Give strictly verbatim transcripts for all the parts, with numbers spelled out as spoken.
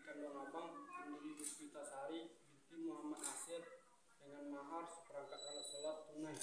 Kanduang abang, Indri Puspita Sari binti Muhammad Nasir, dengan mahar seperangkat alat sholat tunai.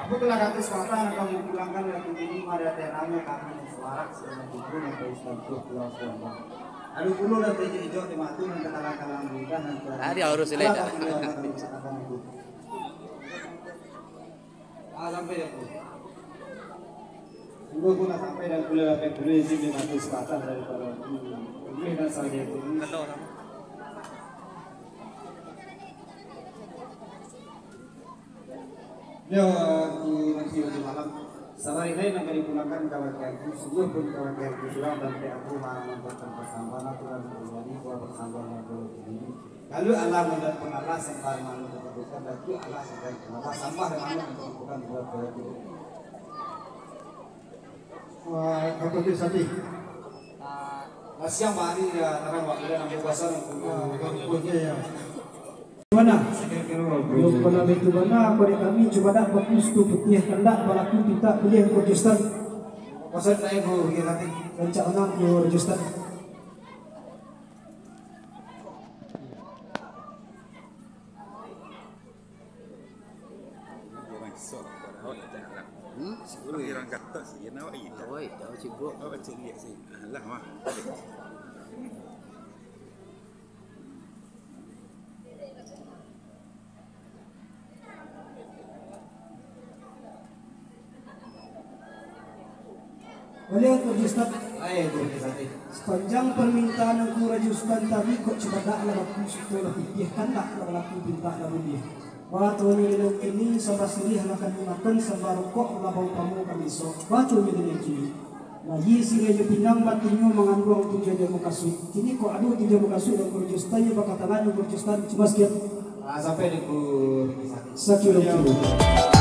Apokolah Datuak Suatan akan mempulangkan Datuak Bini Mariah Teh Namo kami semarak sebanyak itu dan Pak Ustaz Tuh Pulau Suambang. Ado pulo Datuak Ijok-Ijok di Matu dan katalang-kalang mudah dan Ari harus selai dah. Ah, sampai ya, Bu. Sungguh pun lah sampai dan pula lapeh pula izin di Matu Suatan daripada Tuh dan Sandi itu. Yo, aku masih uji malam. Sabari lain nan ka dipulangkan ka bakeh aku, sungguh pun ka bakeh aku surang, dan pihak aku marah mambuatkan pasambahan, aku nan manjadi buah pasambahan nan dulu ini. Kalau Allah mudah pun Allah sambah manu untuk bukan, dan tu Allah sambah pun Allah sambah manu untuk bukan buat buat itu. Wah, apa tu, Sati? Ah, siang hari ya, terang waktu dan ambil puasa dan kumpul. Ah, kumpul, ya, ya. Bana. Yo, kalau itu bana, kode kami cubadak bagus tu putiah kandak balaku pintak buliah, Rajo Sutan. Maksud lain, Bu, ya, tadi. Rancak bana, Rajo Sutan. Hmm? Sepuluh ya? Orang kata sih, ya, nak awak hitam. Awak hitam, sibuk. Awak cek lihat sih. Alah, mah. Buliah, Rajo Sutan. Ai, Guru Kisati. Sapanjang parmintaan Angku Rajo Sutan tadi, kok cubadak lah baku suto lah putiah kandak lah balaku pintak lah buliah. Batonyo dek nan kini, samba siriah lah kami makan, samba rokok lah baumpamo kami isok. Batonyo dek nan kini. Lai siriah jo pinang, matinyo manganduang tujuah jam mukasuik. Kini kok ado tujuah mukasuik, Angku Rajo Sutan, yo bakatangan, Angku Rajo Sutan. Cuma sakian. Ah, sampai di Guru Kisati. Sakian, Guru.